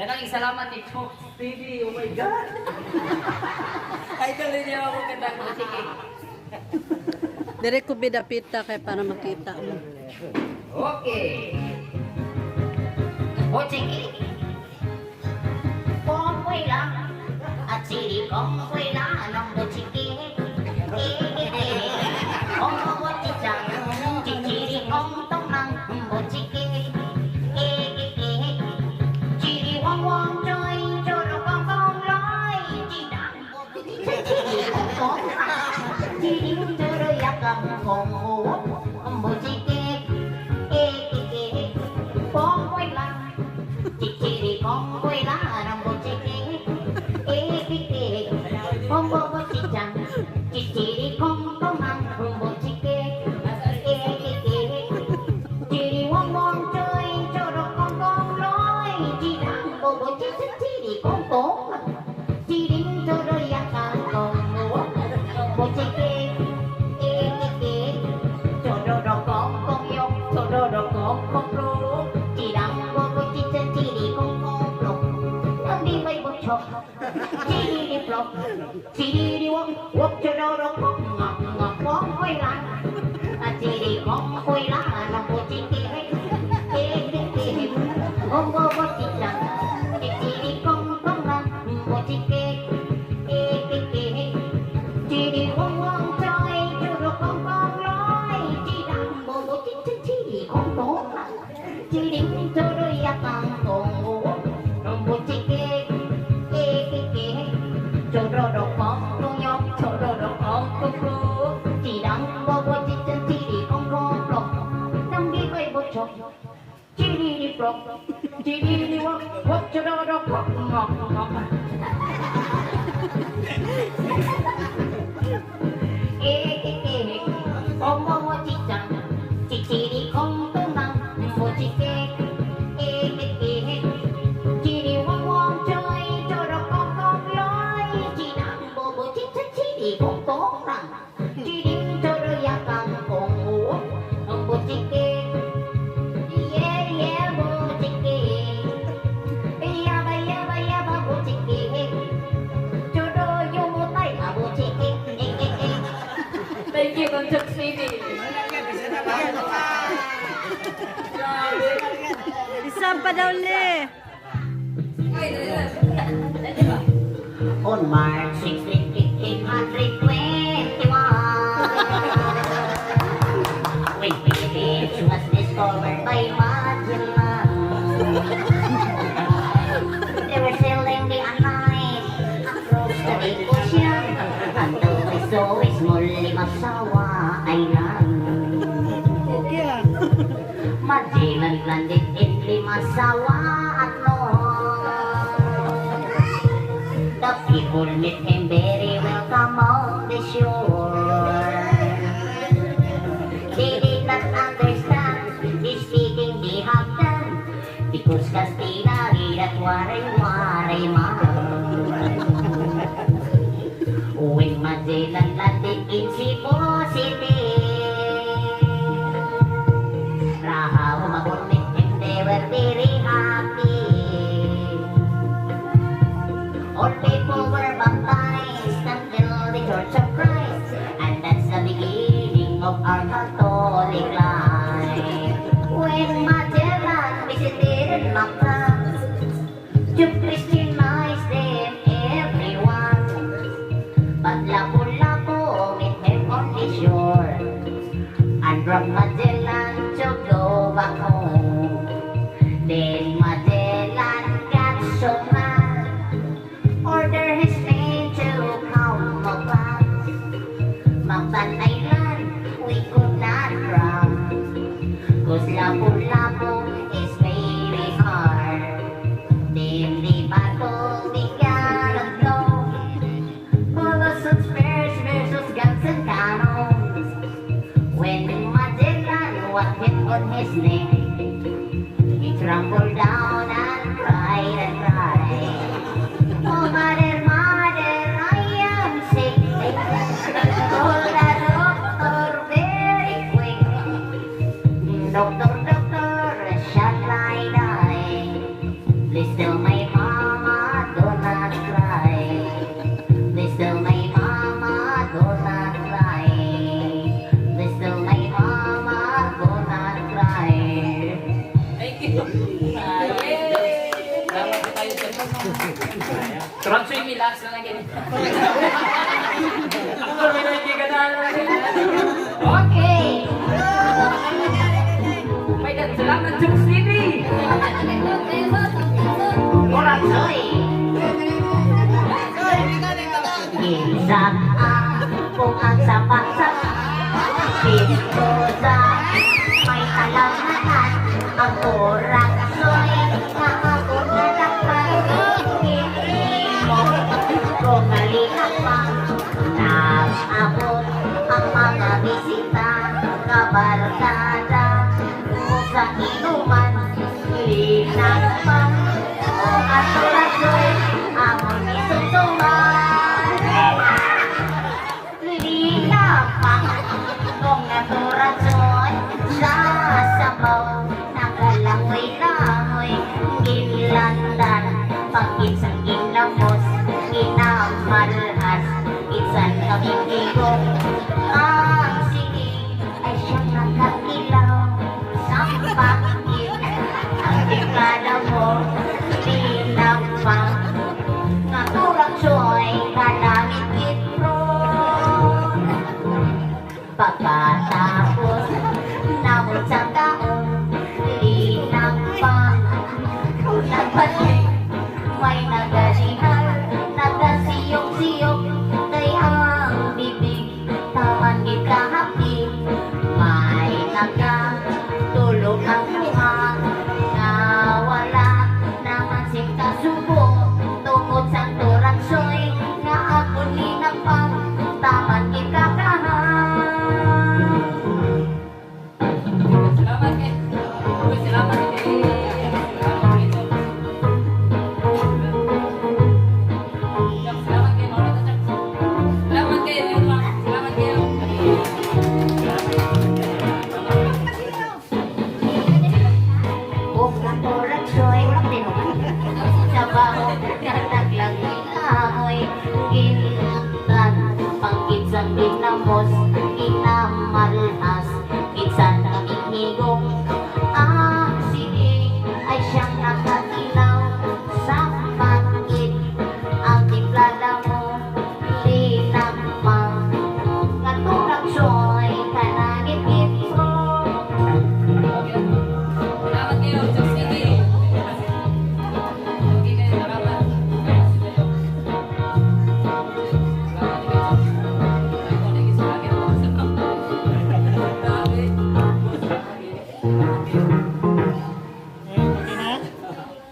Daghang salamat ni Chok TV. Oh my God. Idol niya ako kanta ko. Sige. Dire ko bidapita kay para makita mo. Okay. O sige. Kung lang at siri kong lang ang buchiki. Kung mo chicha, chichiri kong tong ang buchiki. Chiri wong wong choy, choro kong kong loy, chidang chichiri kong kong chiri choro yakang kong buchiki. Kong lang chichiri kong lang ang buchiki. Kong bo chicha, chichiri kong tong ang buchiki. Chiri wong wong choy, choro kong kong loy, chidang bo chicha chiri kong kong chiring choro yakang kong buchiki. Chororo kong kong yok, chororo kong kong ro, chidang bo chicha chiri kong kong ro. Ang di may butchok, chiri plok, chiri wong wok chororo kong ngok ngok kong hoy lang, chiri kong hoy lang ang buchiki. Ong bo bo chicha, chiri kong kong lang buchiki. Chiri wong wong choy, choro kong kong loy, chidang bo bo chicha chiri kong kong, chiring choro yakang kong buchiki. Chororo kong kong yok, chororo kong kong ro, chidang bo bo chicha chiri kong kong ro. Nang di may butchok, chiri plok, chiri wok wok chororo kong ngok ngok. Eh eh eh, ong bo bo chicha, chichiri kong tong nang buchiki. Eh eh eh, chiri wong wong choy, choro kong kong loy, chidang bo bo chicha chiri kong tong nang, chiring choro yakang kong buchiki. Yeah yeah buchiki, yaba yaba yaba buchiki. Choro yumutay buchiki. Eh eh eh. Thank you, Ma'am Chok TV. Grabe. Isa pa daw le. Ay, dali na. Dali ba? On March 16, 1521, when Philippines was discovered by Magellan, they were sailing the night across the big ocean until they saw a small Limasawa Island. Okay ah. Magellan landed in Limasawa at noon. The people met him very welcome on the shore. They did not understand the speaking they have done because Castilla that waray waray man. When Magellan landed in Cebu City, Raha Humabon met him, they were very happy. All people were baptized until the Church of Christ, and that's the beginning of our Catholic life. When Magellan visited Mactan to Christianize them, everyone, but Lapu-Lapu met him on the shore and brought Magellan to go back home. Then Magellan got so mad, order his men to come back. Mactan Island, we could not cross, 'cause Lapu-Lapu is very hard. Then the battle began to go. Bullets and spears versus guns and cannons. When Magellan was hit on his neck, he trembled down and cried and cried. "Oh, mother, mother, I am sick. Call the doctor very quick. Doctor, doctor, shall I die? Please tell my Turatsoy mi last na lang ganyan. Ako may nakikita na lang. Okay. Oh my God, salamat Jokes TV! Turatsoy. Ginsan kung ang sapak-sak Biskosa may talanganan ang turatsoy nga ako nadakpan Hindi mo kung nalinakpan nag-abot ang mga bisita kabarkada mo sa inuman linakpan ang turatsoy amon isusuman. Linapang kung naturatsoy sa sabaw nagalangoy-langoy ginlandan pagkitsang ginamos ginamalhas kitsan kaming higong ang sining ay siyang nakakilaw sa pangit ang timpla mo linapang naturatsoy kanangit gitro. Pagkatapos namot sa taong linang pa nagpatik may nagalihan nagasiyok-siyok kay ang bibig taman gid kahapi may nagatulog ang buha nga wala naman sing kasubo tungod sa turatsoy nga ako linapang taman gid kakahan. Salamat kay. Uy, salamat kay. Salamat kay. Salamat kay Maurita Jack. Salamat kayo, Salamat kayo. Og naturatsoy sa baho nga naglangoy-langoy gintan pangkitsang ginamos ginamalhas kitsan kaming higong ang sining ay siyang nakakilaw sa pangit ang timplada mo linamang naturatsoy kanangit gitro. Salamat kayo, Jokes TV. Okay kayo, salamat. Okay na?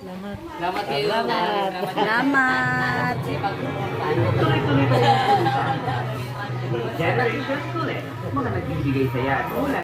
Salamat. Salamat kayo. Salamat. Salamat. Generation Kulit, mga nagbibigay saya at ulan.